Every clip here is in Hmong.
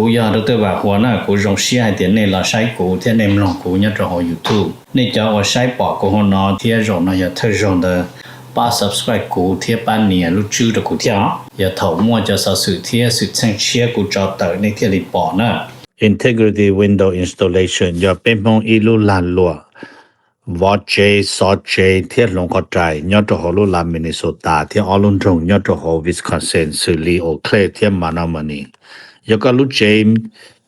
Kuv yog Dr. Vam Huas na, kuv zoo siab hais tias nej los saib kuv thiab nej mloog kuv nyob rau hauv YouTube. Nej cov uas saib pom kuv hauv no thiab zaum no yog thawj zaug ntawd, pab subscribe kuv thiab pab nias lub tswb rau kuv thiab os. Yog thaum muaj cov xov xwm thiab xwm txheej tshiab kuv tso tawm nej thiaj li pom na. Integrity window installation yog peb Hmoob ib lub lag luam vov tsev, xov tsev thiab hloov qhov rai nyob rau hauv lub lag Minnesota thiab ob lub nroog nyob rau hauv Wisconsin xws li Eau Claire thiab Menomonie. Yog koj lub tsev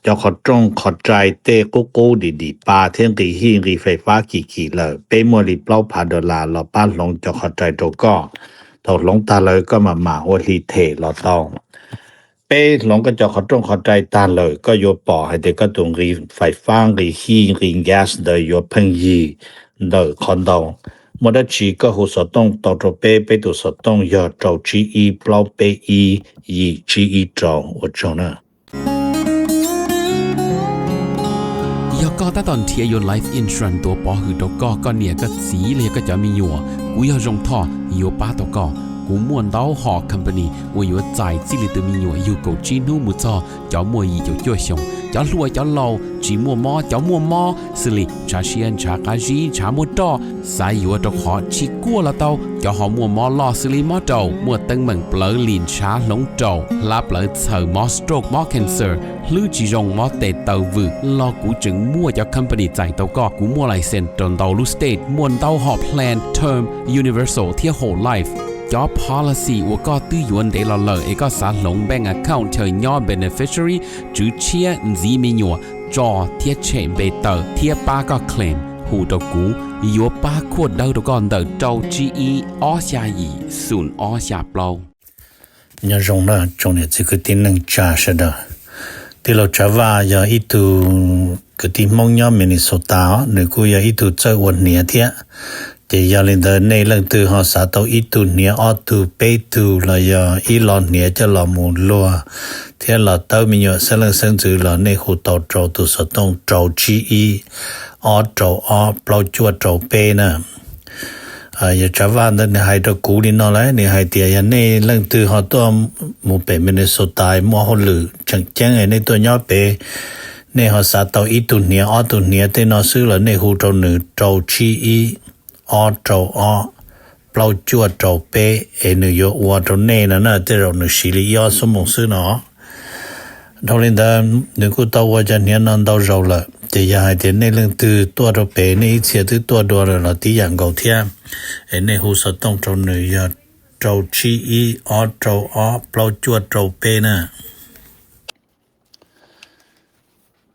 cov qhov rooj qhov rai tej qub qub dim dim pa thiab nqis hij nqis fais fab kim kim lawm, peb muaj li plaub phav dollar los pab hloov cov qhov rai rau koj. Thaum hloov tag lawm koj mam mam ua hli them los tau. Peb hloov koj cov qhov rooj qhov rai tag lawm, koj yuav pom hais tias koj tus nqis fais fab, nqis hij, nqis gas ntawd yuav pheej yig ntawm qhov ntau. Muaj dab tsi koj hu xov tooj tau rau peb, peb tus xov tooj yog rau tsib ib plaub peb ib yim tsib ib rau. Ua tsaug na. Yog koj tab tom nrhiav yuav life insurance tuav pov hwm rau koj, koj niam koj txiv los yog koj cov me nyuam, kuv yog Zoo Thoj yuav pab tau koj. Kuv muaj ntau hom company uas yuav txais txij li tus me nyuam yug kaum tsib hnub mus txog cov muaj yim caum cuaj xyoo, cov hluas cov laus, tsis muaj mob cov muaj mob, xws li ntshav siab ntshav qab zib ntshav muaj roj, xav yuav rau qhov tsis kuaj los tau, cov ho muaj mob loj xws li mob raum, muaj teeb meem plawv lim ntshav hloov raum, hlab plawv txhaws, mob stroke mob cancer, hlwb tsis zoo, mob tes taw vwm los kuv tseem muaj cov company txais tau koj. Kuv muaj license rau ntau lub state, muaj ntau hom plan term, universal thiab whole life. Cov policy uas koj twb yuav ntev los lawm es koj xav hloov bank account chaw nyob beneficiary, tswv tshiab, ntxiv me nyuam, tso thiab tshem npe tawm thiab pab koj claim, hu rau kuv, yuav pab khuaj dawb rau koj ntawm rau tsib ib ob xya yim xoom ob xya plaub. Nyob zoo na tsoom niam txiv kwv tij neej tsa sawv daws. Tij laug Tsav Vaj yog ib tug kwv tij Hmoob nyob Minnesota os, nws kuj yog ib tug txawj ua hniav thiab. Ces yog li ntawd nej leej twg ho xav tau ib tug hniav, ob tug, peb tug los yog ib lo hniav coj los mus luag thiab los tawb me nyuam xeeb leej xeeb ntxwv los nej hu tau rau tus xov tooj rau tsib ib ob rau ob plaub cuaj rau peb na. Yog Tsav Vaj ntawd nws hais rau kuv li no lawm, nws hais tias yog nej leej twg ho tuaj mus pem Minnesota muaj hauj lwm tseem ceeb es nej tuaj nyob pem, nej ho xav tau ib tug hniav ob tug hniav tej no xwb los nej hu rau nws rau tsib ib ob rau ob plaub cuaj rau peb es nws yuav ua rau nej no na, tej zaum nws siv li ib ob xuab moos xwb no. Dhau li ntawd nws kuj tau ua cov hniav no ntau zaus lawm, ces yog hais tias nej leej twg tuaj rau pem nej ib txhia twb tuaj dua lawm los tib yam nkaus thiab, es nej hu xov tooj rau nws yog rau tsib ib ob rau ob plaub cuaj rau peb na.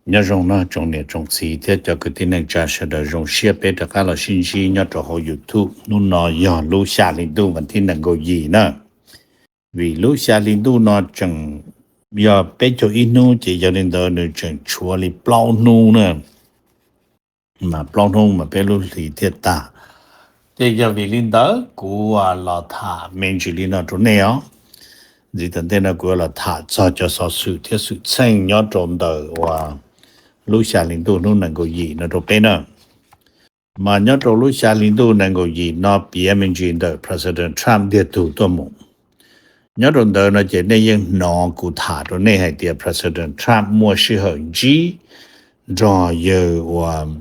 Nyob zoo no tsoom niam tsoom txiv thiab cov kwv tij neej tsa sawv daws, zoo siab peb rov qab los sib ntsib nyob rau hauv YouTube. Hnub no yog lub xya hli ntuj vas thib nees nkaum yim na. Vim lub xya hli ntuj no tseem yog peb caug ib hnub, ces yog li ntawd nws tseem tshuav li plaub hnub na, mas plaub hnub mas peb lub hlis thiaj tag. Ces yog vim li ntawd kuv los tham me ntsis li no rau nej os. Ntxiv tom ntej no kuv los tham txog cov xov xwm thiab xwm txheej nyob rau ntawm uas lub xya hli ntuj hnub nees nkaum yim no rau peb na. Mas nyob rau lub xya hli ntuj nees nkaum yim no piav me ntsis ntawm President Trump ntiag tug tuaj mus. Nyob rau ntawd no ces nej yeej hnov kuv tham rau nej hais tias President Trump muaj sij hawm ntsib nrog yawg uas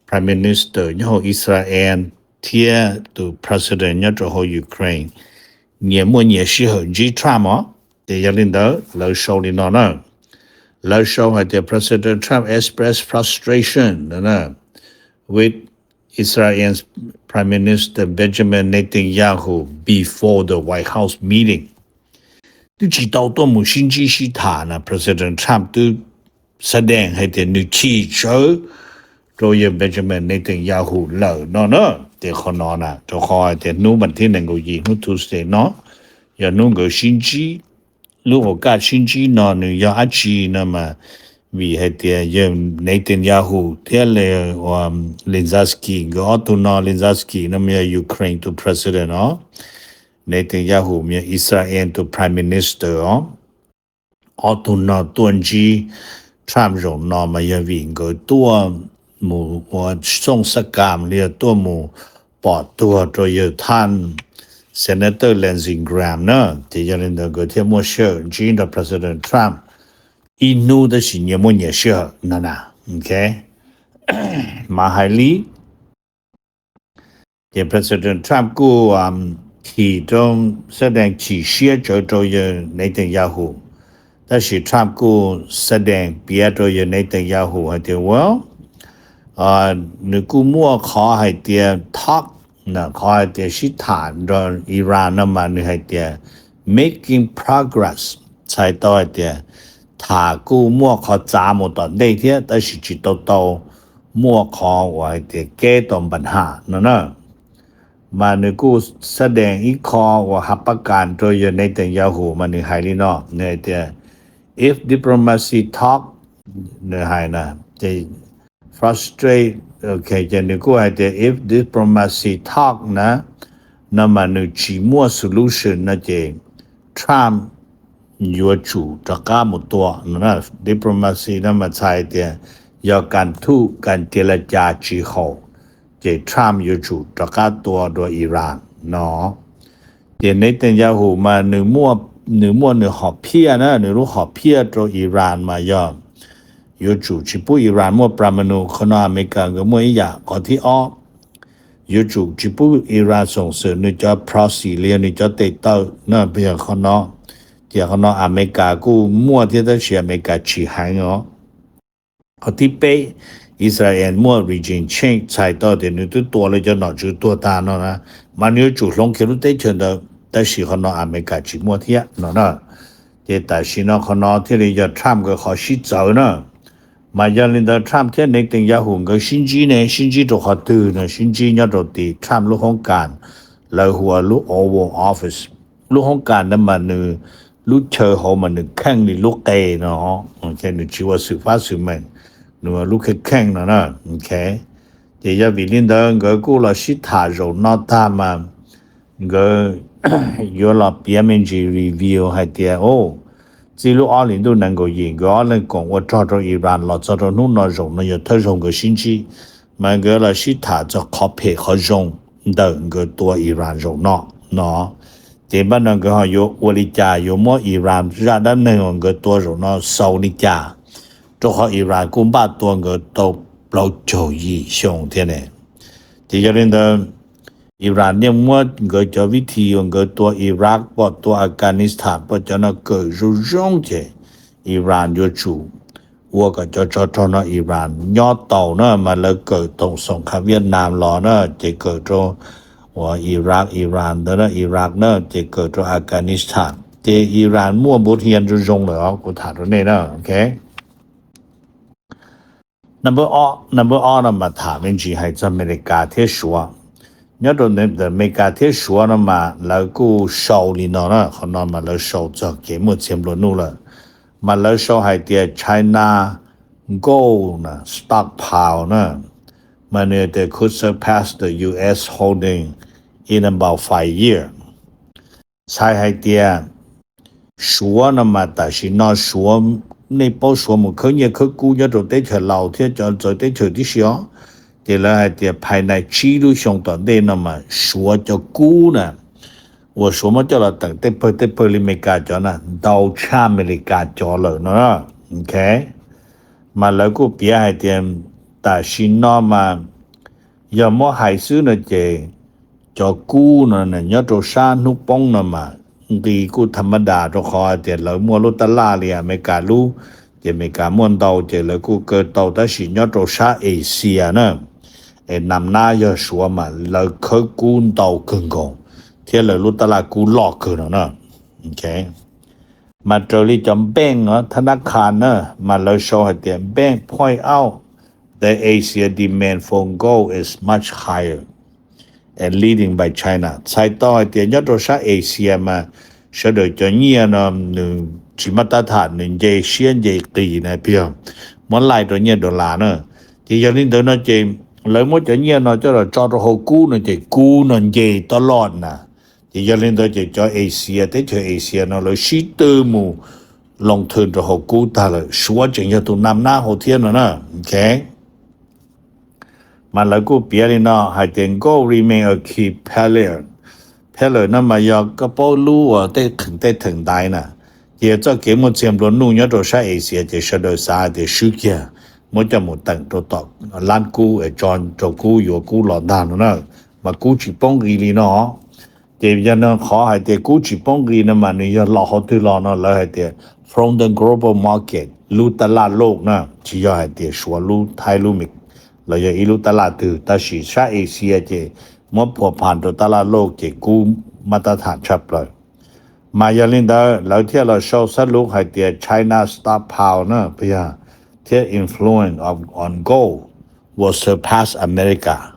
Prime Minister nyob hauv Israel thiab tus President nyob rau hauv Ukraine, nyias muaj nyias sij hawm ntsib Trump os. Ces yog li ntawd lawv sau li no na, lawv sau hais tias President Trump expressed frustration with Israel's Prime Minister Benjamin Netanyahu before the White House meeting. Twb tsis tau tuaj mus sib ntsib sib tham na, President Trump twb xav dees hais tias nws chim tsawv rau yawg Benjamin Netanyahu lawm no na. Ces qhov no na rau qhov hais tias hnub vas thib nees nkaum yim hnub Tuesday no yog hnub nkawd sib ntsib. Lub ua kaj sib ntsib no nws yog dab tsi no mas vim hais tias yawg Netanyahu thiab Zelensky nkawd ob tug no, Zelensky no mas yog Ukraine tus president os, Netanyahu mas yog Israel tus prime minister os. Ob tug no tuaj ntsib Trump zaum no mas yog vim nkawd tuaj mus ua xooj xab kam li yog tuaj mus pom tuag rau yawg thaj Senator Lindsey Graham na. Ces yog li ntawd nkawd thiaj muaj sij hawm ntsib nrog President Trump. ib hnub tab sis nyias muaj nyias sij hawm no na. Ok, mas hais li ces President Trump kuj chim rau, xa dees chim siab tsawv rau yawg Netanyahu, tab sis Trump kuj xa dees piav rau yawg Netanyahu hais tias, well, nws kuj muaj qhov hais tias talk, qhov hais tias sib tham nrog Iran no mas nws hais tias making progress, txhais tau hais tias tham kuj muaj qhov txav mus tom ntej thiab tab sis tsis tau tau muaj qhov uas hais tias keb tau npa ham no na. Mas nws kuj xa dees ib qho uas hab pab kas rau yawg Netanyahu mas nws hais li no, nws hais tias if diplomacy talk, nws hais na, ces frustrate, ok, ces nws kuj hais tias if diplomacy talk na, no mas nws tsis muaj solution no ces Trump yuav tsum rov qab mus tua no. Diplomacy no mas txhais tias yog kas thuj kas cia la cas tsis haum, ces Trump yuav tsum rov qab tua dua Iran no. Ces Netanyahu mas nws muaj nws hom phiaj na, nws lub hom phiaj rau Iran mas yog yuav tsum tsis pub Iran muaj pramanu. Qhov no Amelikas nkawd muaj ib yam. Qhov thib ob, yuav tsum tsis pub Iran xoom xwm nws cov proxy li yog nws cov tes taw no, yog qhov no. Ces qhov no Amelikas kuj muaj thiab tab sis Amelikas tsis heev os. Qhov thib peb, Israel muaj regime change, txhais tau tias nws twb tua lawv cov nom tswv tuag tag no na, mas nws yuav tsum hloov kiag lub teb chaws ntawd, tab sis qhov no Amelikas tsis muaj thiab no na. Ces tam sim no qhov no thiaj li yog Trump nkawd qhov sib txawv na. Mas yog li ntawd Trump thiab Netanyahu nkawd sib ntsib ne, sib ntsib rau qhov twg no? Sib ntsib nyob rau tim Trump lub hoob kas, lawv hu ua lub Oval Office. Lub hoob kas ntawd mas nws lub chaw hauv mas nws kheej li lub qe no, nws tsis ua xwm fab xwm meem, nws ua lub kheej kheej no na. Ces yog vim li ntawd nkawd kuj los sib tham zaum no tag mas nkawd yuav los piav me ntsis review hais tias, o, txij lub ob hlis ntuj nees nkaum yim nkawd ob leeg koom ua rog rau Iran los txog rau hnub no zaum no yog thawj zaug nkawd sib ntsib, mas nkawd los sib tham txog qhov phem qhov zoo ntawm nkawd tua Iran zaum no no. Ces npaj no nkawd ho yuav ua li cas, yuav muab Iran zaj dab neeg uas nkawd tua zaum no xaus li cas, rau qhov Iran kuj npaj tua nkawd tau plaub caug yim xyoo thiab ne. Ces yog li ntawd, Iran yeej muab nkawd cov vib thi uas nkawd tua Iraq, pom tua Afghanistan, pom cov no kawm zoo zoo ces Iran yuav tsum ua kom cov tsov rog no Iran nyob tau na, mas lawv kawm thoom xoom khav Vietnam los na, ces kawm rau uas Iraq, Iran ntawd na, Iraq na, ces kawm rau Afghanistan. Ces Iran muaj npus hias zoo zoo lawm os, kuv tham rau nej na, ok. Number ob, number ob no mas tham me ntsis hais txog Amelikas thiab Suav. Nyob rau ntawm Amelikas thiab Suav no mas lawv kuj sau li no na, qhov no mas lawv sau txog kev muaj txiag nplua nuj lawm. Mas lawv sau hais tias China gold na, stockpile na, mas nws tias could surpass the U S holding in about five years. Txhais hais tias Suav no mas tam sim no Suav, nej paub Suav mus khawb nyiaj khawb kub nyob rau teb chaws Laus thiab cov txawv teb chaws tib si os. Ces lawv hais tias phais nais tsib lub xyoo tom ntej no mas Suav cov kub na, uas Suav muab coj los teem tej pawg tej pawg li Amelikas cov na, ntau tshaj Amelikas cov lawm no. Ok, mas lawv kuj piav hais tias tam sim no mas yog muab hais xwb no ces cov kub no nyob rau sab hnub poob no mas nqi kuj tham ma das rau qhov hais tias lawv muaj lub tab laj li Amelikas lub, ces Amelikas muaj ntau ces lawv kuj kaw tau, tab sis nyob rau sab Asia na, es nam nab yog Suav mas lawv khawb kub ntau kawg nkaus thiab lawv lub tab laj kub loj kawg no na. Mas raws li cov bank no, tha na kha na, mas lawv sau hais tias bank point out that Asia demand for gold is much higher and leading by China. Txhais tau hais tias nyob rau sab Asia mas sawv daws cov nyiaj no nws tsis maj tab tham, nws nce siab nce qis na, pib muab laij rau nyiaj dollar na. Ces yog li ntawd no ces lawv muab cov nyiaj no coj los tso rau hauv kub no ces kub no nce tob loj na. Ces yog li ntawd ces cov Asia, teb chaws Asia no lawv sib tw mus loo thwm rau hauv kub tag lawm, Suav tseem yog tus nam nab hauv thiab no na. Ok, mas lawv kuj piav li no hais tias gold remain a key pillar. Pillar no mas yog koj paub lub uas tej theem, tej theem ntaiv na, Ces txoj kev muaj txiag nplua nuj nyob rau sab Asia ces sawv daws xav hais tias swb kiag, muab coj mus teem rau tom lab kub es tso rau kub yuav kub los ntag no na, mas kub tsis poob nqi li no. Ces yog no qhov hais tias kub tsis poob nqi no mas nws yog los hauv twg los no lawv hais tias from the global market, lub tab laj loj na, tsis yog hais tias Suav lub Thaib lub Mes, los yog ib lub tab laj twg, tab sis sab Asia ces muab phua phas rau tab laj loj ces kub mab tab tham tshaj plaws. Mas yog li ntawd lawv thiaj los sau xab lub hais tias China stockpile na, thiab influence of on gold will surpass America.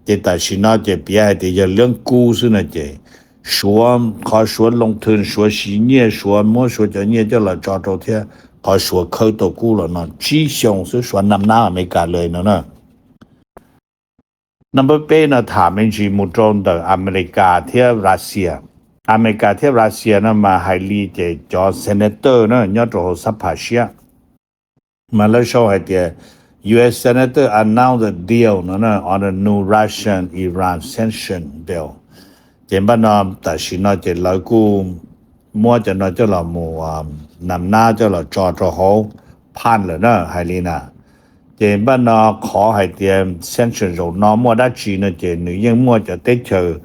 Ces tam sim no ces piav hais tias yog liab kub xwb no ces Suav, qhov Suav loo thwm, Suav siv nyiaj, Suav muab Suav cov nyiaj coj los tso rau thiab qhov Suav khawb tau kub los no tsib xyoo xwb, Suav nab nab Amelikas li no na. Number peb no tham me ntsis mus rau ntawm Amelikas thiab Russia. Amelikas thiab Russia no mas hais li ces cov senator na nyob rau hauv sab pham siab mas lawv sau hais tias U S senator announce a deal no on a new Russian Iran sanction bill. Ces npaj no tam sim no ces lawv kuj muab cov no coj los mus nam nab coj los tso rau hauv phaj lawm na, hais li na. Ces npaj no qhov hais tias sanction zaum no muaj dab tsi no ces nws yeej muaj cov teb chaws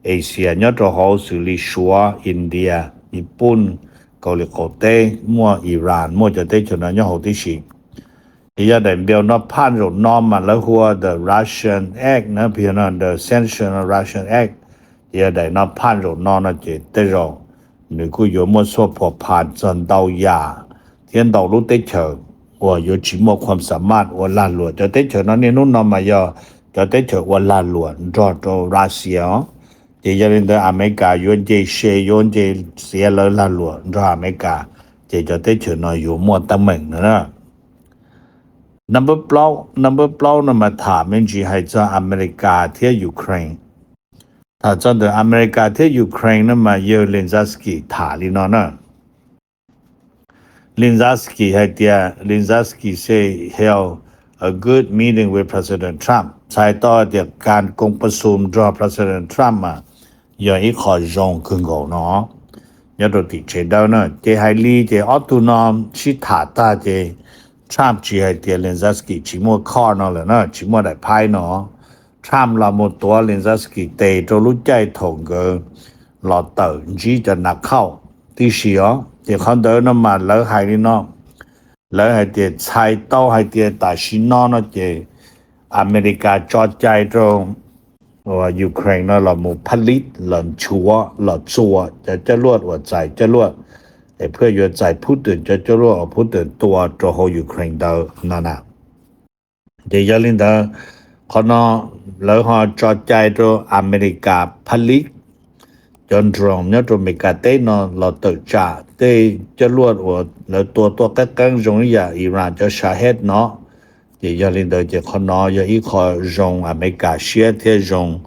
Asia nyob rau hauv xws li Suav, India, Nyij Pooj, Kaus Lim qaum teb, muaj Iran, muaj cov teb chaws no nyob hauv tib si. Ces yog daim bill no phaj zaum no mas lawv hu ua the Russian Act na, the sanction Russian Act. Ces yog daim no phaj zaum no no ces tej zaum nws kuj yuav muaj tshuaj phua phas txog ntau yam thiab ntau lub teb chaws uas yuav tsis muaj khuam xa maj ua lag luam. Cov teb chaws no niaj hnub no mas yog cov teb chaws ua lag luam nrog rau Russia os. Ces yog li ntawd Amelikas yuav nce se, yuav nce xiav lawv lag luam nrog Amelikas, ces cov teb chaws no yuav muaj teeb meem no na. Number plaub, number plaub no mas tham me ntsis hais txog Amelikas thiab Ukraine. Tham txog ntawm Amelikas thiab Ukraine no mas yawg Zelensky tham li no na. Zelensky hais tias, Zelensky say held a good meeting with President Trump, txhais tau tias kas koos pas xum nrog President Trump mas yog ib qho zoo kawg nkaus no nyob rau tim tsev dawb na. Ces hais li ces ob tug no sib tham tag ces Trump tsis hais tias Zelensky tsis muaj kho no lawm na, tsis muaj daim phaib no. Trump los mus tuav Zelensky tes rau lub caij thaum nkawd los tawm ntsib cov nav khauj tib si os. Ces qhov ntawd no mas lawv hais li no, lawv hais tias txhais tau hais tias tam sim no no ces Amelikas tso cai rau Ukraine no los mus phab lib los nchuav los txua cov coj luaj uas txais coj luaj es phaj yuav txais Putin cov coj luaj uas Putin tua rau hauv Ukraine ntawd no na. Ces yog li ntawd, qhov no lawv ho tso cai rau Amelikas phab lib cov drone nyob rau Amelikas teb no los tawm tsam tej coj luaj uas lawv tua tuaj qeeb qeeb zoo li yam Iran cov Shahed no. Ces yog li ntawd ces qhov no yog ib qho zoo Amelikas siab thiab zoo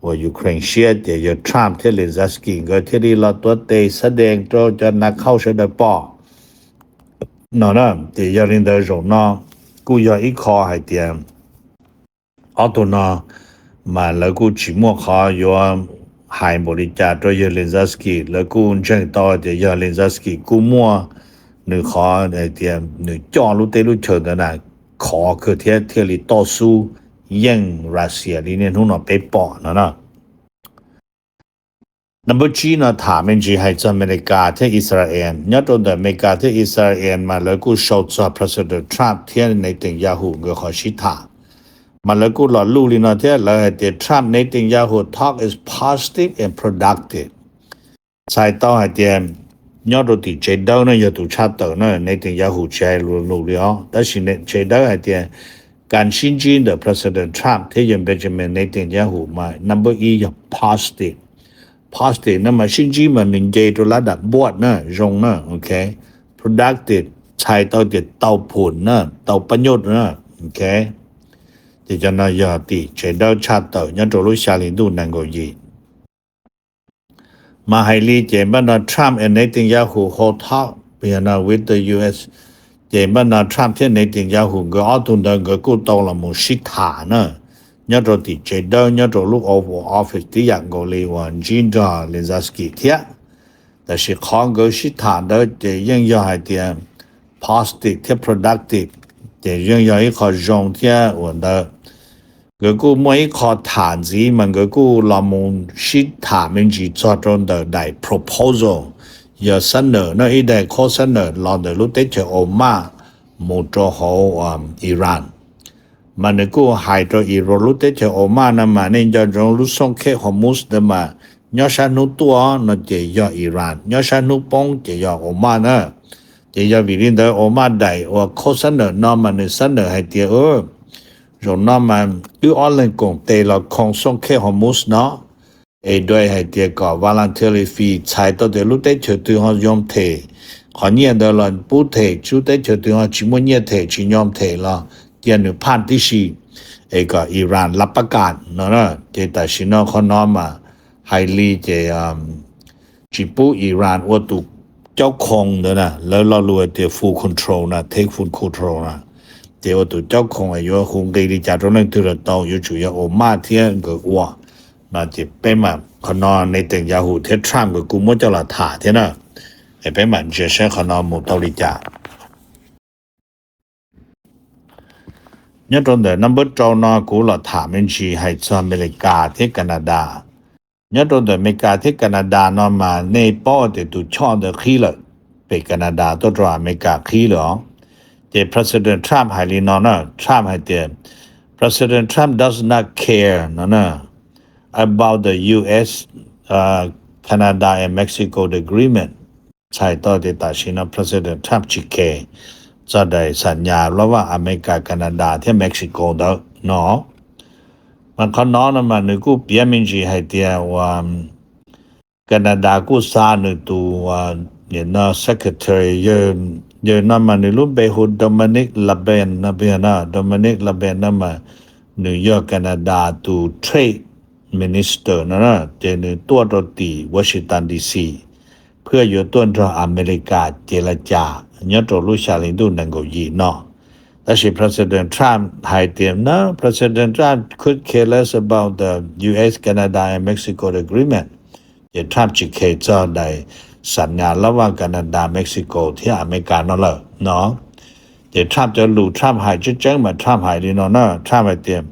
uas Ukraine siab, ces yog Trump thiab Zelensky nkawd thiaj li los tuav tes xab dees rau cov nav khauj sawv daws pom no na. Ces yog li ntawd zaum no kuj yog ib qho hais tias ob tug no mas lawv kuj tsis muaj qhov yuav hais npaum li cas rau yawg Zelensky. Lawv kuj ntseeg tau tias yog Zelensky kuj muaj nws qhov hais tias nws coj lub teb lub chaws ntawd na khov kawg thiab thiaj li toj xub yeej Russia li niaj hnub no peb pom no na. Number tsib no tham me ntsis hais txog Amelikas thiab Israel. Nyob rau ntawm Amelikas thiab Israel mas lawv kuj sau txog President Trump thiab Netanyahu nkawd qhov sib tham. Mas lawv kuj los luj li no thiab, lawv hais tias Trump Netanyahu talk is positive and productive. Txhais tau hais tias nyob rau tim tsev dawb no yog tus tshaj tawm na, Netanyahu tsis hais lus li os, tab sis tsev dawb hais tias kas sib ntsib ntawm President Trump thiab yawg Benjamin Netanyahu mas number ib yog positive. Positive no mas sib ntsib mas nws nce rau lab dam npuaj na, zoo na, ok. Productive txhais tau tias tau phum na, tau pab nyuj na, ok. Ces cov no yog tim tsev dawb tshaj tawm nyob rau lub xya hli ntuj nees nkaum yim. Mas hais li ces npaj no Trump and Netanyahu hold talk with the U S. Ces npaj no Trump thiab Netanyahu nkawd ob tug ntawd nkawd kuj tau los mus sib tham na, nyob rau tim tsev dawb nyob rau lub Oval Office tib yam nkaus li uas ntsib nrog Zelensky thiab. Tab sis qhov nkawd sib tham ntawd ces yeej yog hais tias positive thiab productive, ces yeej yog ib qho zoo thiab uas ntawd. Nkawd kuj muaj ib qho tham ntxiv mas nkawd kuj los mus sib tham me ntsis txog rau ntawm daim proposal, yog xab nawm no, ib daim qhov xab nawm los ntawm lub teb chaws Oman mus rau hauv Iran. Mas nws kuj hais rau Iran, lub teb chaws Oman no mas nej nco ntsoov lub xooj khej Hormuz ntawd mas nyob sab hnub tuaj no ces yog Iran, nyob sab hnub poob ces yog Oman na. Ces yog vim li ntawd Oman daim uas qhov xab nawm no mas nws xab nawm hais tias zaum no mas wb ob leeg koom tes los khoo xooj khej Hormuz no, es dua hais tias kom voluntarily free, txhais tau tias lub teb chaws twg ho yog them qhov nyiaj ntawd los pub them, lub teb chaws twg ho tsis muaj nyiaj them, tsis yog them los cia nws phaj tib si, es kom Iran lab pab kam no. Ces tam sim no qhov no mas hais li ces tsis pub Iran ua tus caub khoo ntawd na, lawv lo lus tias full control na, take full control na. Ces ua tus caub khoo yuav hu nqi li cas rau leej twg los tau, yuav tsum yog Oman thiab nkawd ua no. Ces peb mam, qhov no Netanyahu thiab Trump nkawd kuj muab coj los tham thiab na. Es peb mam ntsia saib qhov no mus tau li cas. Nyob rau ntawm number rau no kuv los tham me ntsis hais txog Amelikas thiab Kanadas. Nyob rau ntawm Amelikas thiab Kanadas no mas nej paub tias tus choj ntawd qhib lawm, pem Kanadas tuaj rau Amelikas qhib lawm os. Ces President Trump hais li no na, Trump hais tias, President Trump does not care no na, about the U S, Canada and Mexico agreement. Txhais tau tias tam sim no President Trump tsis khes txog daim xam nyas lab vaj Amelikas, Kanadas thiab Mexico ntawd no. Mas qhov no no mas nws kuj piav me ntsis hais tias uas Kanadas kuj xa nws tus, no, secretary, yawg no mas nws lub npe hu Dominic Laben no, Dominic Laben no mas nws yog Kanadas tus trade minister no, ces nws tuaj rau tim Washington D C phwj yuav tuaj nrog Amelikas ces la cas nyob rau lub xya hli ntuj nees nkaum yim no. Tab sis President Trump hais tias no, President Trump could care less about the U S, Canada and Mexico agreement. Ces Trump tsis khes txog daim xam nyas lab vaj Kanadas, Mexico thiab Amelikas no lawm no. Ces Trump cov lus Trump hais tseeb tseeb mas Trump hais li no na, Trump hais tias,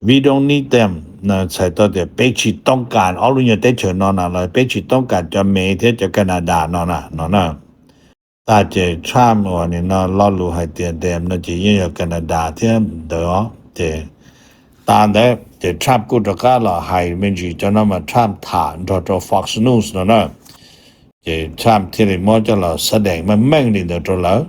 we don't need them, txhais tau tias peb tsis toob kas ob lub nyuag teb chaws no na, los peb tsis toob kas cov Mev thiab cov Kanadas no na, no na. Tag ces Trump uas nim no lo lus hais tias them no ces yeej yog Kanadas thiab ntawd os. Ces tas ntawd ces Trump kuj rov qab los hais me ntsis cov no mas Trump tham nrog rau Fox News no na. Ces Trump thiaj li muab coj los xab dees meej meej li ntawd rau lawv.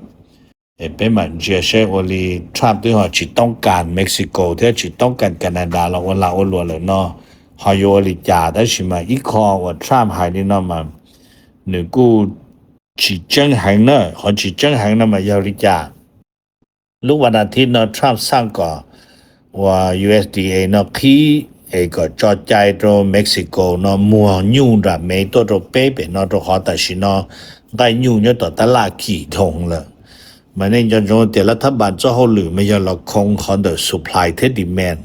Es peb mam ntsia saib ua li Trump twb ho tsis toob kas Mexico thiab tsis toob kas Kanadas los ua lag ua luam lawm no ho yuav ua li cas. Tab sis mas ib qho uas Trump hais li no mas nws kuj tsis tseeb heev na. Qhov tsis tseeb heev no mas yog li cas? Lub vas as thiv no Trump xaj kom uas U S D A no qhib es kom tso cai rau Mexico no muag nyuj nram Mev tuaj rau peb pem no, rau qhov tam sim no nqaij nyuj nyob tom tab laj kim dhau lawm. Mas nej nco ntsoov tias lab thab npas txoj hauj lwm mas yog los khoo qhov ntawm supply thiab demand.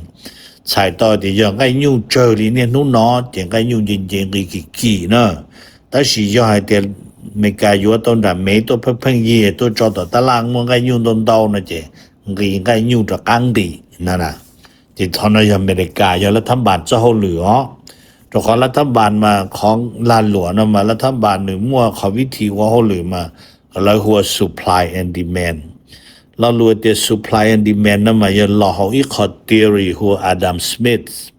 Txhais tau tias yog nqaij nyuj tsawg li niaj hnub no ces nqaij nyuj nce nce nqi kim kim na. Tab sis yog hais tias Amelikas yuav tau nram Mev tuaj pheej pheej yig tuaj tso tom tab laj muaj nqaij nyuj ntau ntau no ces nqi nqaij nyuj rov qab nqis na. Ces qhov no yog Amelikas yog lab thab npas txoj hauj lwm os. Rau qhov lab thab npas mas qhov lag luam no mas lab thab npas nws muaj qhov vib thi ua hauj lwm mas lawv hu ua supply and demand. Lo lus tias supply and demand no mas yog los hauv ib qho theory hu ua Adam Smith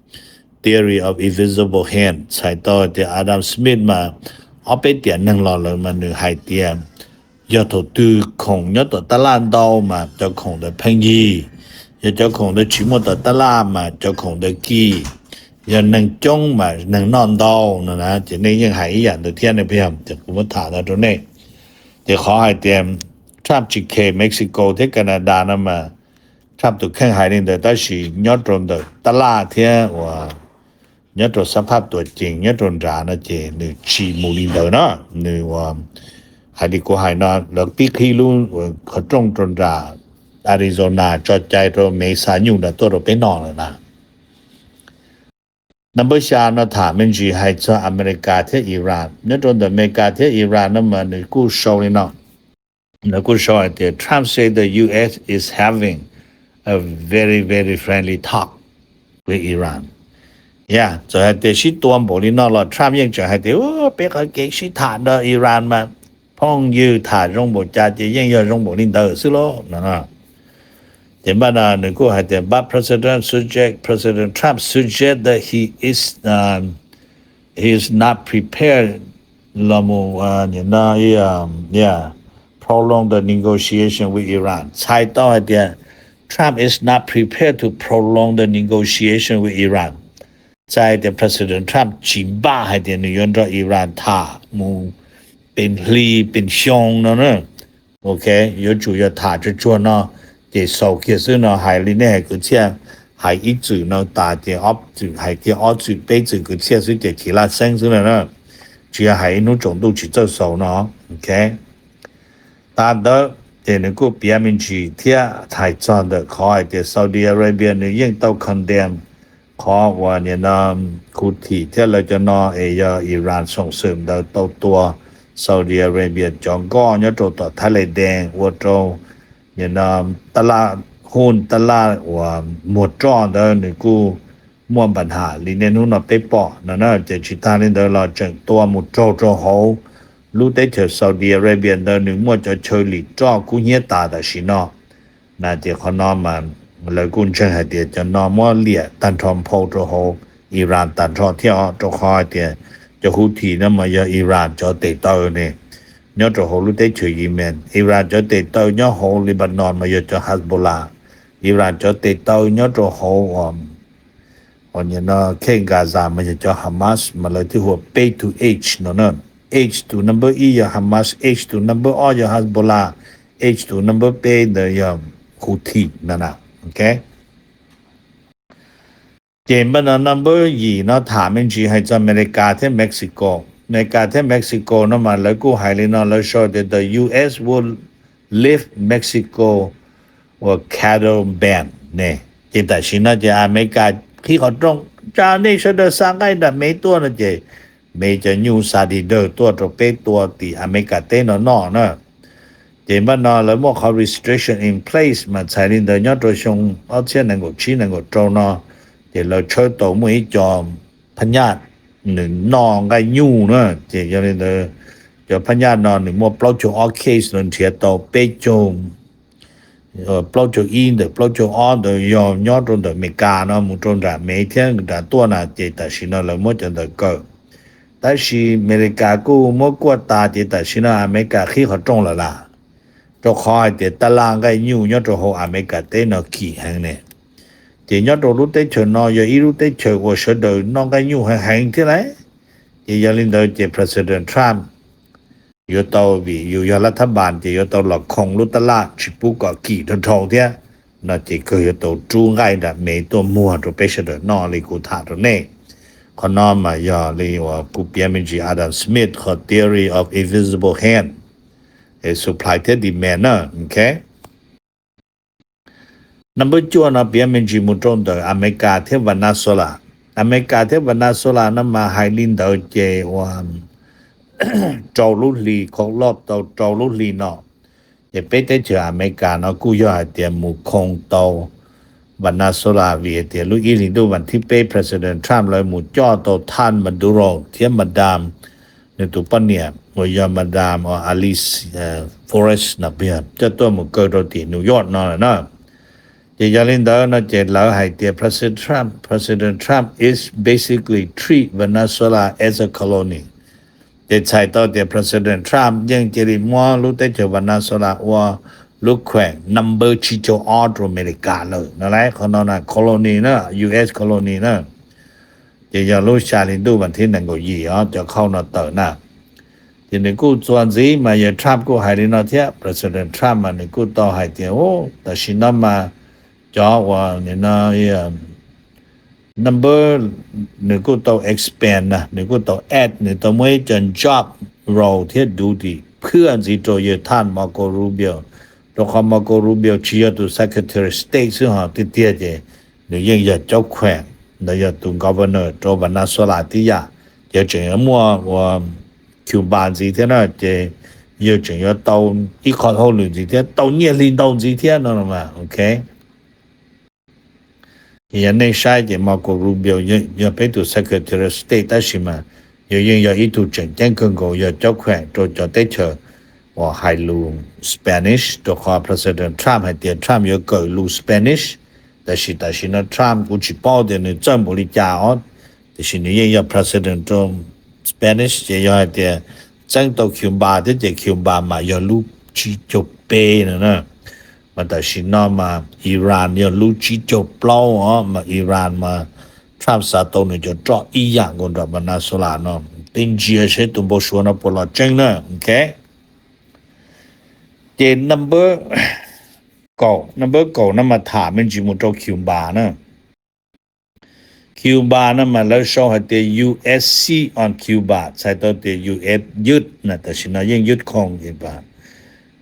theory of invisible hand. Txhais tau tias Adam Smith mas ob peb tiam neeg los lawm mas nws hais tias yog thaum twg khoom nyob tom tab laj ntau mas cov khoom ntawd pheej yig, yog cov khoom ntawd tsis muaj tom tab laj mas cov khoom ntawd kim, yog neeg coob mas neeg noj ntau no na. Ces nej yeej hais ib yam ntawd thiab ne, peb yog ces kuv muab tham ntawd rau nej. Ces qhov hais tias Trump tsis khes Mexico thiab Canada no mas Trump tus kheej hais li ntawd, tab sis nyob rau ntawm tab laj thiab uas nyob rau xab phaj tuam cees nyob rau nrad no ces nws tsis mus li ntawd na. Nws uas hais li kuv hais no, lawv pib qhib lub qhov rooj rau nram Arizona tso cai rau Mev xa nyuj nram tuaj rau peb noj lawm na. Number xya no tham me ntsis hais txog Amelikas thiab Iran. Nyob rau ntawm Amelikas thiab Iran no mas nws kuj sau li no, nws kuj sau hais tias Trump said the U S is having a very very friendly talk with Iran. Yog txawm hais tias sib tua npaum li no los Trump yeej tseem hais tias peb qhov kev sib tham nrog Iran mas phooj ywg tham zoo npaum cas ces yeej yog zoo npaum li ntawd xwb lauj no. Ces npaj no nws kuj hais tias but President suggest President Trump suggest that he is he is not prepared los mus prolong the negotiation with Iran. Txhais tau hais tias Trump is not prepared to prolong the negotiation with Iran. Txhais tias President Trump tsis npaj hais tias nws yuav nrog Iran tham mus pes hli pes xyoo no na. Ok, yuav tsum yog tham tsuag tsuag no ces xaus kiag xwb no. Hais li nej hais kwv txhiaj, hais ib txwm no tas ces ob txwm, hais kiag ob txwm peb txwm kwv txhiaj xwb ces chiv laj xeeb xwb no na. Tsis yog hais ib hnub tsaus ntuj tsis txawj xaus no. Ok, tas ntawd ces nws kuj piav me ntsis thiab hais txog ntawm qhov hais tias Saudi Arabia nws yeej tau condemn qhov uas nim no Houthi thiab lawv cov no es yog Iran soom xwm ntawd tau tua Saudi Arabia cov nkoj nyob rau tom Thailand ua rau nim no taj laj, huj taj laj uas muag roj ntawd nws kuj muaj npa nham li niaj hnub no peb pom no na. Ces tsis tag li ntawd los tseem tua mus raug rau hauv lub teb chaws Saudi Arabia ntawd nws muaj cov chaw lim roj kub hnyiab tas tam sim no na. Ces qhov no mas lawv kuj ntseeg hais tias cov no muab liam tag nrho nphau rau hauv Iran tag nrho thiab os, rau qhov hais tias cov Houthi no mas yog Iran cov tes taw ne, nyob rau hauv lub teb chaws Yemen. Iran cov tes taw nyob hauv Lebanon mas yog cov Hezbollah. Iran cov tes taw nyob rau hauv Kheej Gaza mas yog cov Hamas mas lawv thiaj hu ua peb tus H no na. H tus number ib yog Hamas, H tus number ob yog Hezbollah, H tus number peb ntawd yog Houthi no na. Ok, ces npaj no number yim no tham me ntsis hais txog Amelikas thiab Mexico. Amelikas thiab Mexico no mas lawv kuj hais li no, lawv sau tias the U S will lift Mexico uas cattle ban ne. Ces tam sim no ces Amelikas qhib qhov rooj, tsa nej sawv daws xa nqaij nram Mev tuaj no ces Mev cov nyuj xa di dawg tuaj rau peb tua tim Amelikas teb no noj na. Ces npaj no lawv muaj qhov restriction in place mas txhais li ntawd nyob rau xyoo ob txhiab nees nkaum tsib nees nkaum rau no ces lawv tshawb tau muaj ib co phab nyaj nws noj nqaij nyuj na. Ces yog li ntawd cov phab nyaj no nws muaj plaub caug ob case, lawv nrhiav tau peb caug plaub caug ib ntawm plaub caug ob ntawd yog nyob rau ntawm Amelikas no mus rau nram Mev thiab nram tuaj na. Ces tam sim no lawv muab cov ntawd kaw, tab sis Amelikas kuj muab kuaj tas ces tam sim no Amelikas qhib qhov rooj lawm las, rau qhov hais tias taj laj nqaij nyuj nyob rau hauv Amelikas teb no kim heev ne. Ces nyob rau lub teb chaws no yog ib lub teb chaws uas sawv daws noj nqaij nyuj heev heev thiab lauj. Ces yog li ntawd ces President Trump yuav tau, vim yus yog lab thab npas ces yuav tau los khoo lub taj laj tsis pub kom kim rau dhau thiab no. Ces kawg yuav tau rub nqaij nram Mev tuaj muag rau peb sawv daws noj li kuv tham rau nej. Qhov no mas yog li uas kuv piav me ntsis Adam Smith qhov theory of invisible hand, supply thiab demand na. Ok, number cuaj no piav me ntsis mus rau ntawm Amelikas thiab Venezuela. Amelikas thiab Venezuela no mas hais li ntawd ces uas rau lub hli, khaum loj tau rau lub hli no, ces peb teb chaws Amelikas no kuj yog hais tias mus khoo tau Venezuela vim hais tias lub ib hlis ntuj vas thib peb President Trump lawv mus coj tau thaj Maduro thiab Madam nws tus poj niam uas yog Madam Alice Flores no coj tuaj mus kaw rau tim New York no lawm na. Ces yog li ntawd no ces lawv hais tias President Trump, President Trump is basically treat Venezuela as a colony. Ces txhais tau tias President Trump yeej cia li muab lub teb chaws Venezuela ua lub kheem number tsib caug ob rau Amelikas lawm no lauj. Qhov no na colony na, U S colony na. Ces yog lub xya hli ntuj vas thib nees nkaum yim os cov khauj no tawm na. Ces nws kuj txuas ntxiv mas yawg Trump kuj hais li no thiab, President Trump mas nws kuj tau hais tias tam sim no mas cov uas number nws kuj tau expand na, nws kuj tau add, nws tau muab ib co job role thiab duty phwaj ntxiv rau yawg thaj Marco Rubio, rau qhov Marco Rubio tsis yog tus Secretary State xwb ho tiag tiag ces nws yeej yog caub kheem ntawd yog tus governor rau Venezuela tib yam. Ces tseem yuav muaj ua Cuba ntxiv thiab na, ces yawg tseem yuav tau ib qho hauj lwm ntxiv thiab, tau nyiaj hli ntau ntxiv thiab no mas, ok. Yog nej saib ces Marco Rubio yog peb tus Secretary of State tab sis mas yog yeej yog ib tug tseem ceeb kawg nkaus yog cob khuam rau cov teb chaws uas hais lus Spanish, rau qhov President Trump hais tias Trump yuav kawm lus Spanish. Tab sis tam sim no Trump kuv tsis paub tias nws txawj npaum li cas os, tiam sis nws yeej yog President rau Spanish. Ces yog hais tias txeeb tau Cuba thiab ces Cuba mas yog lub tsib caug peb no na, mas tam sim no mas Iran yog lub tsib caug plaub os, mas Iran mas Trump xav tau nws cov roj ib yam nkaus nram Venezuela no. Tej ntsia seb tus npau suav no puas los tseeb na, ok. Ces number kaum, number kaum no mas tham me ntsis mus rau Cuba na. Cuba no mas lawv sau hais tias U S seize on Cuba, txhais tau tias U S ywj na, tam sim no yeej ywj khoom Cuba.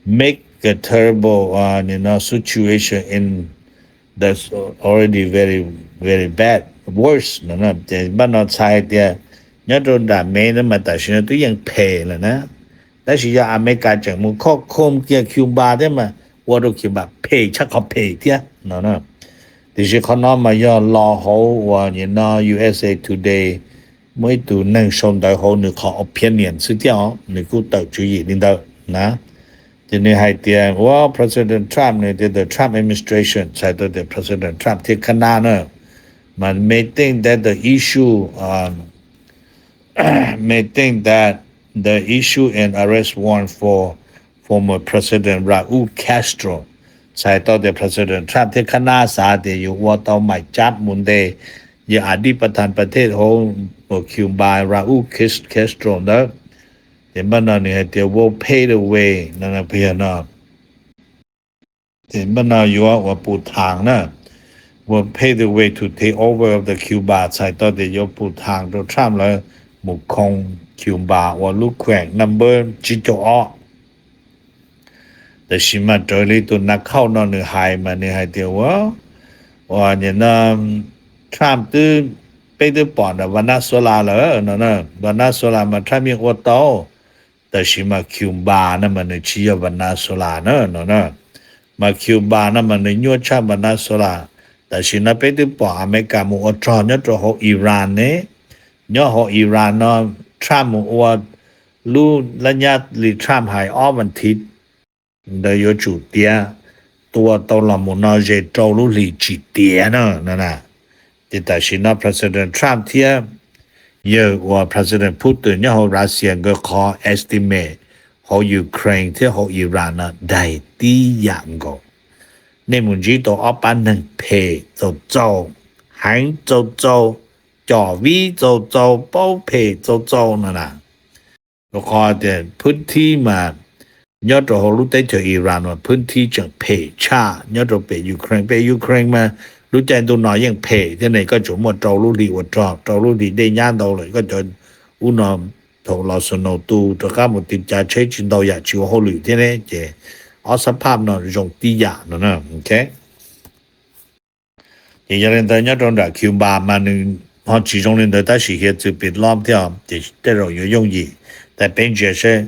Make a terrible, uh, you know, situation in that's already very, very bad, worse no. Ces npaj no txhais hais tias nyob rau nram Mev no mas tam sim no twb yeej phem lawm na, tab sis yog Amelikas tseem mus khoj khom kiag Cuba thiab mas ua rau Cuba phem tshaj qhov phem thiab no. Tiam sis qhov no mas yog los hauv uas nim no U S A Today muaj ib tug neeg sau ntawv hauv nws qhov opinion xwb thiab os, nws kuj tawm tswv yim li ntawd na. Ces nws hais tias ua President Trump, nws tias the Trump administration, txhais tau tias President Trump thiab khab nab na, mas may think that the issue, um, may think that the issue and arrest warrant for former President Raul Castro, txhais tau tias President Trump thiab khab nab xav tias yuav ua tau mais cab mus ntes yog a dib pas thas pas thej hauv Cuba Raul Castro ntawd. Ces npaj no nws hais tias will pave the way no, no, ces npaj no yuav ua pus thas na, will pave the way to take over of the Cuba, txhais tau tias yuav pus thas rau Trump lawv mus khoo Cuba ua lub khueem number tsib caug ob. Tab sis mas raws li tus nas khauj no nws hais mas nws hais tias ua, ua nim no Trump twb, peb twb pom nram Venezuela lawm no na, Venezuela mas Trump yeej ua tau, tab sis mas Cuba no mas nws tsis yog Venezuela na no na, mas Cuba no mas nws nyuaj tshaj Venezuela. Tab sis no peb twb pom Amelikas mus ua rog nyob rau hauv Iran ne, nyob hauv Iran no Trump mus ua lub lab nyab li Trump hais ob vas thiv ntawd yuav tsum tiav, tua tau los mus no ze rau lub hlis tsis tiav na no na. Ces tam sim no President Trump thiab yawg uas President Putin nyob hauv Russia nkawd qhov estimate hauv Ukraine thiab hauv Iran no daig tib yam nkaus. Nej mus ntsib tau ob pab neeg phem txaus txaus, heev txaus txaus, com vib txaus txaus, paub phem txaus txaus no na. Rau qhov tias phwb thib mas nyob rau hauv lub teb chaws Iran mas phwb thib tseem phem tshaj nyob rau pem Ukraine. Pem Ukraine mas lub caij ntuj no yeej phem thiab ne, koj tsuas muaj rau lub hlis ua rog, rau lub hlis dej nyab ntau lawm, koj cov ub no thaum los snow tu rov qab mus ti cav tsheb tsis ntau yam tsis ua hauj lwm thiab ne. Ces ob xab phaj no zoo tib yam no na, ok. Ces yog li ntawd nyob rau nram Cuba mas nws ho tsis zoo li ntawd tab sis hiav txwv pis lob thiab, ces tej zaum yuav yooj yim. Tab peb ntsia seb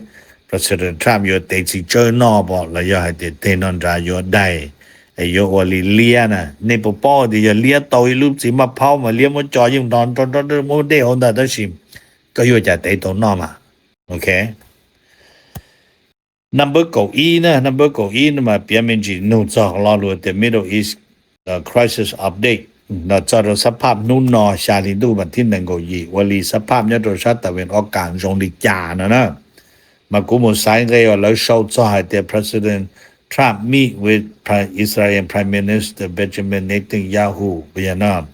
President Trump yuav tev txiv tsawb noj pom los yog hais tias teg no nrad yuav daig, yuav ua li liab na. Nej puas paub tias yog liab tau ib lub txiv maj phaub mas liab muab co yeej nrov nrov nrov muab dej hauv ntag, tab sis koj yuav cas tev tau noj mas, ok. Number kaum ib na, number kaum ib no mas piav me ntsis nug txog lo lus tias Middle East crisis update, los txog rau xab phaj hnub no xya hli ntuj vas thib nees nkaum yim ua li xab phaj nyob rau sab tas vees ob kas zoo li cas no na. Mas kuv mus xaiv nqe uas lawv sau txog hais tias President Trump meet with Israel Prime Minister Benjamin Netanyahu, you know,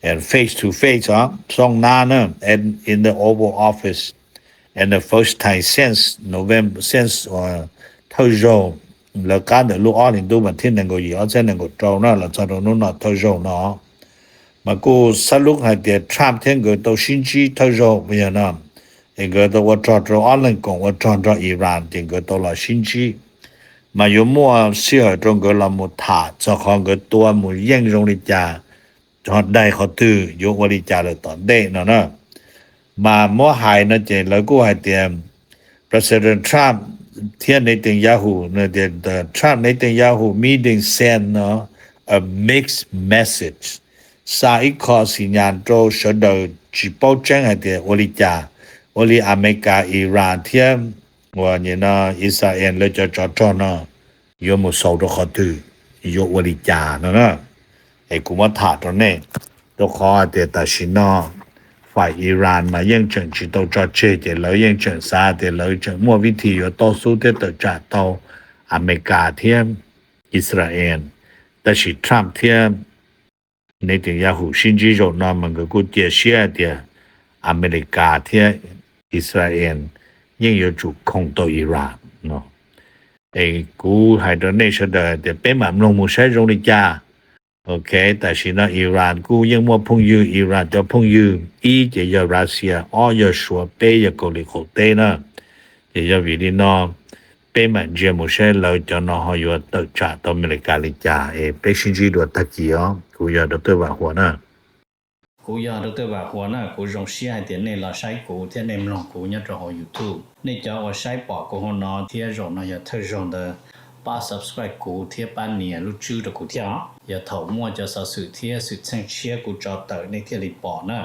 and face to face, xoob nab na, in the Oval Office and the first time since November, since thawj zaug lawv qab ntawm lub ob hlis ntuj vas thib nees nkaum yim ob txhiab nees nkaum rau na los txog rau hnub no thawj zaug no. Mas kuj xab lub hais tias Trump thiab nkawd tau sib ntsib thawj zaug yog no, es nkawd tau ua rog rau ob leeg koom ua rog nrog Iran ces nkawd tau los sib ntsib. Mas yuav muaj sij hawm rau nkawd los mus tham txog qhov nkawd tua mus yeej zoo li cas, ho daig qhov twg, yuav ua li cas lawm tom ntej no na. Mas muab hais no ces lawv kuj hais tias President Trump thiab Netanyahu, Trump Netanyahu meeting send no a mixed message, xa ib qho xi nyas rau sawv daws tsis paub tseeb hais tias ua li cas, ua li Amelikas, Iran thiab uas Israel lawv cov tsov rog no yuav mus xaus rau qhov twg, yuav ua li cas no na. Es kuv muab tham rau nej, rau qhov hais tias tam sim no fais Iran mas yeej tseem tsis tau tso tseg, ces lawv yeej tseem xav tias lawv tseem muaj vib thi yuav toj xub thiab tawm tsam tau Amelikas thiab Israel. Tab sis Trump thiab Netanyahu sib ntsib zaum no mas nkawd kuj cia siab hais tias Amelikas thiab Israel yeej yuav tsum khoom tau Iran no. Es kuv hais rau nej sawv daws hais tias peb mam mloog mus saib zoo li cas. Ok, tam sim no Iran kuj yeej muaj phooj ywg, Iran cov phooj ywg ib ces yog Russia, ob yog Suav, peb yog Kaus Lim qaum teb na. Ces yog vim li no peb mam ntsia mus saib lawv cov no ho yuav tawm tsam tau Amelikas li cas es peb sib ntsib dua tag kis os. Kuv yog Doctor Vam Huas na. Kuv yog Doctor Vam Huas na, kuv zoo siab hais tias nej los saib kuv thiab nej mloog kuv nyob rau hauv YouTube. Nej cov uas saib pom kuv hauv no thiab zaum no yog thawj zaug ntawd, pab subscribe kuv thiab pab nias lub tswb rau kuv thiab os. Yog thaum muaj cov xov xwm thiab xwm txheej tshiab kuv tso tawm nej thiaj li pom na.